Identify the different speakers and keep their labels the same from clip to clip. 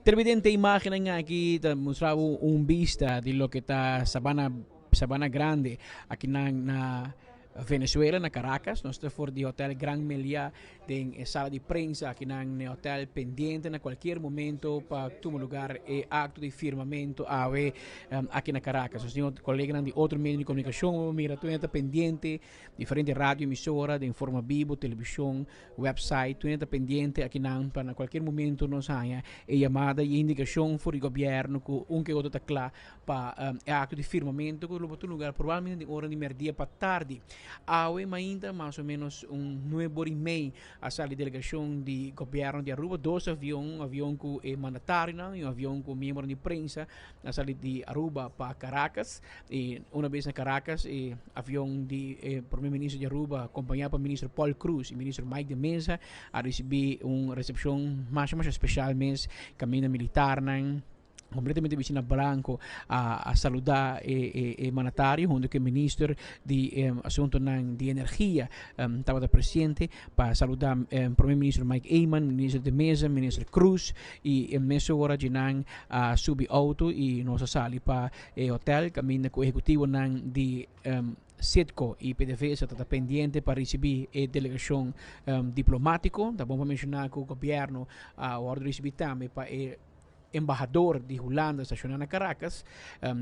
Speaker 1: Televidente, imagen aki ta mustra un bista di loke ta Sabana Grande aki na Venezuela, na Caracas. Nos ta for di Hotel Gran Meliá den sala di prensa aki na hotel, pendiente na cualkier momento pa tuma lugar e acto di firmamento awe aki na Caracas. Nos tin colega di otro medio di comunicacion, mira, tur ta pendiente, diferente radio emisora, di forma bibo, television, website, tur ta pendiente aki pa na cualkier momento nos haya e yamada y indicacion for di gobierno cu un cu otro ta cla pa e acto di firmamento cu lo tuma lugar probablemente di ora di merdia pa tardi. Awe ainda mas o menos un 9:30 a sali delegacion di gobierno di Aruba, dos avion, un avion cu e mandatario y un avion cu miembro di prensa, a sali di Aruba pa Caracas. Y un biaha na Caracas, e avion di prome minister di Aruba, acompaña pa minister Paul Croes y minister Mike de Meza, a ricibi un recepcion mas mas special mes, caminda militar nan completamente bisti na blanco a saluda e mandatario, hunto cu e minister di asunto di energia tabata presente pa saluda prome minister Mike Eman, minister de Meza, minister Croes, y mesora nan a subi auto y nos a sali pa e hotel caminda cu ehecutivo nan di Citgo y PDVSA ta pendiente pa ricibi e delegacion diplomatico. Ta bon pa menciona cu gobierno a ricibi tambe pa e embahador di Hulanda staciona na Caracas,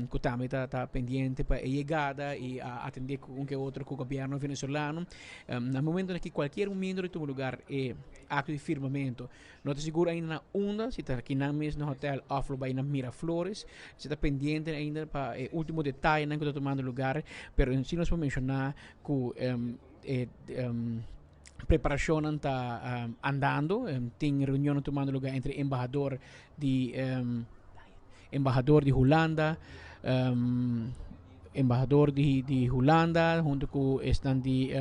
Speaker 1: cu tambe ta pendiente pa e yegada y atende cu un cu otro cu gobierno venezolano. Na momento cu cualkier momento di tuma lugar e acto di firmamento, no ta sigur ainda na unda, si ta aki nan mes na hotel of lo bay na Miraflores. Si ta pendiente ainda pa e ultimo detaye cu ta tumando lugar, pero en si nos por menciona cu preparacion ta andando, tin reunion tumando lugar entre embahador di Hulanda hunto cu esnan di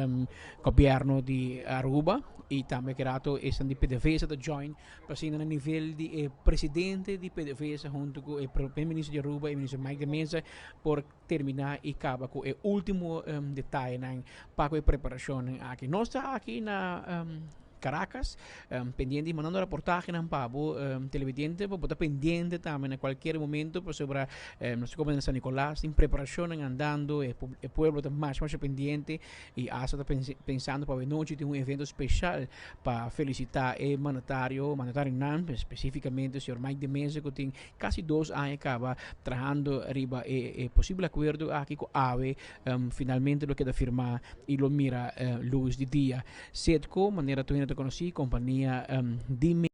Speaker 1: gobierno di Aruba y tambe cu rato esnan di PDVSA ta join pa asina na nivel di presidente di PDVSA hunto cu e prome minister di Aruba y minister Mike de Meza por termina y caba cu e ultimo detaye pa e preparacion aki. Nos ta aki na Caracas, pendiente, mandando reportahe pa televidente, pa ta pendiente tambe na cualkier momento pasobra nos como na San Nicolas, tin preparacion andando, e pueblo ta mas mas pendiente y hasta ta pensando pa anochi tin un evento special pa felicita e mandatario nan, specificamente señor Mike de Meza, cu tin casi 2 aña caba trahando riba e posibel acuerdo aki cu awe finalmente lo keda firma y lo mira luz di dia. Citgo, manera tur ta conoce, compania di